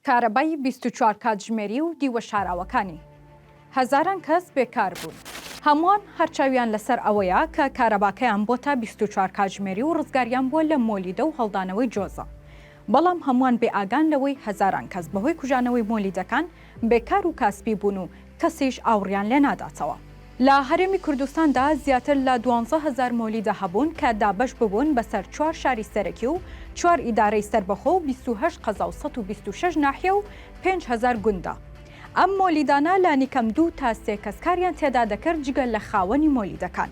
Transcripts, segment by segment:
کارەبای 24 کاتژمێری و دیوە شاراوەکانی. هەزاران کەس بێکار بوون. هەمووان هەر چاویان لەسەر ئەوەیە کە کارەباکەیان بۆتە 24 کاتژمێری و ڕزگاریان بووە لە مۆلیدە و هەڵدانەوەی جۆزە. بەڵام هەمووان بێ ئاگان لەوەی هەزاران کەس بەهۆی کوژانەوەی مۆلیدەکان بێکار و کاسپی بوون و کەسیش ئاوڕیان لێ ناداتەوە. لە هەرێمی کوردستاندا زیاتر لە 12 هەزار مۆلیدە هەبوون کە دابەش ببوون بەسەر چوار شاری سەرەکی و چوار ئیدارەی سەربەخۆ و 28 قەزا و 126 ناحیە و 5000 گونددا. ئەم مۆلیدانە لانیکەم دوو تا سێ کەس کاریان تێدا دەکرد جگە لە خاوەنی مۆلیدەکان.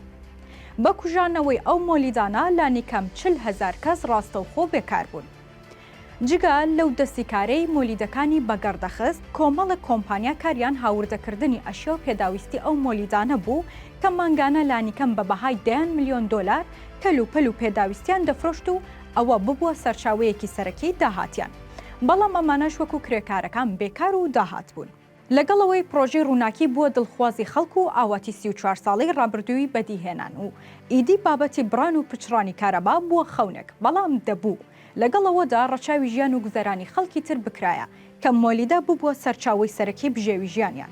بە کوژانەوەی ئەو مۆلیدانە لانیکەم 40 هەزار کەس ڕاستەوخۆ بێکار بوون. جگە لەو دەستی کارەی مۆلیدەکانی بەگەڕ دەخست، کۆمەڵێک کۆمپانیا کاریان هاوردەکردنی ئەشیا و پێداویستی ئەو مۆلیدانە بوو کە مانگانە لانیکەم بە بەهای دەیان ملیۆن دۆلار کەلوپەل و پێداویستیان دەفرۆشت و ئەوە ببووە سەرچاوەیەکی سەرەکی داهاتیان. بەڵام ئەمانەش وەکو کرێکارەکان بێکار و داهات بوون. لەگەڵ ئەوەی پڕۆژەی ڕووناکی بووە دڵخوازی خەڵک و ئاواتی 34 ساڵەی ڕابردووی بەدیهێنان و ئیدی بابەتی بڕان و پچڕانی کارەبا بووە خەونێک، بەڵام دەبوو لەگەڵ ئەوەدا ڕەچاوی ژیان و گوزەرانی خەڵکی تر بکرایە کە مۆلیدە ببووە سەرچاوەی سەرەکی بژێوی ژیانیان.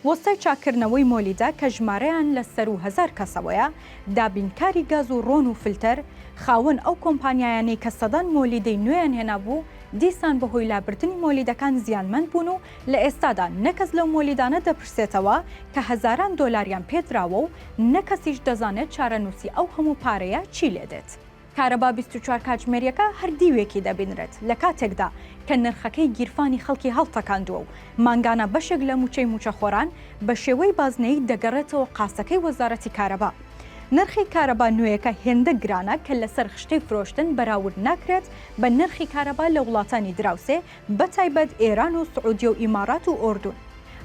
وەستای چاککردنەوەی مۆلیدە کە ژمارەیان لە سەروو هەزار کەسەوەیە، دابینکاری گاز و ڕۆن و فلتەر، خاوەن ئەو کۆمپانیایانەی کە سەدان مۆلیدەی نوێیان هێنابوو، دیسان بەهۆی لابردنی مۆلیدەکان زیانمەند بوون و لە ئێستادا نە کەس لەو مۆلیدانە دەپرسێتەوە کە هەزاران دۆلاریان پێدراوە و نە کەسیش دەزانێت چارەنووسی ئەو هەموو پارەیە چی لێدێت. کارەبا 24 کاتژمێریەکە هەر دیوێکی دەبینرێت لە کاتێکدا کە نرخەکەی گیرفانی خەڵکی هەڵتەکاندووە و مانگانە بەشێک لە مووچەی مووچەخۆران بە شێوەی بازنەیی دەگەڕێتەوە قاسەکەی وەزارەتی کارەبا. نرخی کارەبا نوێیەکە هێندە گرانە کە لەسەر خشتەی فرۆشتن بەراورد ناکرێت بە نرخی کارەبا لە وڵاتانی دراوسێ بەتایبەت ئێران و سعودیە و ئیمارات و ئۆردون.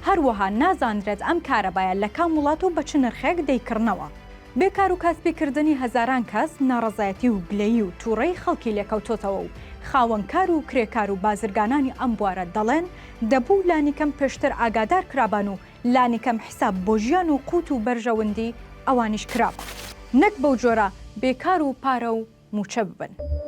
هەروەها نازانرێت ئەم کارەبایە لە کام وڵات و بە چ نرخێک دەیکڕنەوە. بێ کار و کاسپی کردنی هەزاران کەس ناڕەزایەتی و گلەیی و توڕەیی خەڵکی لێکەوتۆتەوە و خاوەن کار و کرێکار و بازرگانانی ئەم بوارە دەڵێن دەبوو لانیکەم پێشتر ئاگادار کرابان و لانیکەم حیساب بۆ ژیان و قوت و بەرژەوندی ئەوانیش کرابا نەک بەو جۆرە بێکار و پارە و موچە ببن.